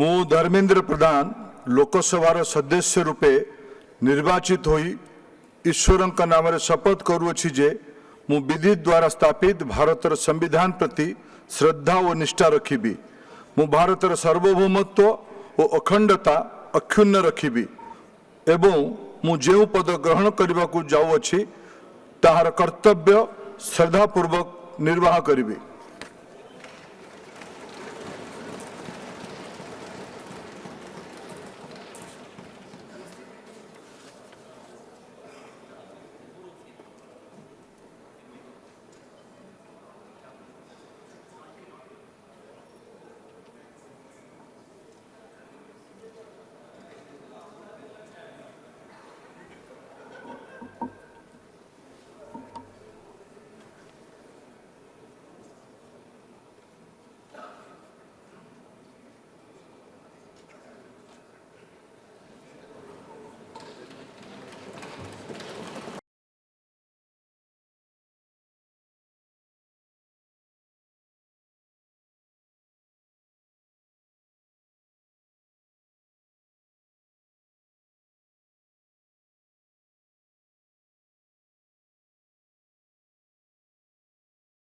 ମୁଁ ଧର୍ମେନ୍ଦ୍ର ପ୍ରଧାନ, ଲୋକସଭାର ସଦସ୍ୟ ରୂପେ ନିର୍ବାଚିତ ହୋଇ ଈଶ୍ୱରଙ୍କ ନାମରେ ଶପଥ କରୁଅଛି ଯେ ମୁଁ ବିଧି ଦ୍ୱାରା ସ୍ଥାପିତ ଭାରତର ସମ୍ବିଧାନ ପ୍ରତି ଶ୍ରଦ୍ଧା ଓ ନିଷ୍ଠା ରଖିବି। ମୁଁ ଭାରତର ସାର୍ବଭୌମତ୍ୱ ଓ ଅଖଣ୍ଡତା ଅକ୍ଷୁଣ୍ଣ ରଖିବି ଏବଂ ମୁଁ ଯେଉଁ ପଦ ଗ୍ରହଣ କରିବାକୁ ଯାଉଅଛି, ତାହାର କର୍ତ୍ତବ୍ୟ ଶ୍ରଦ୍ଧାପୂର୍ବକ ନିର୍ବାହ କରିବି।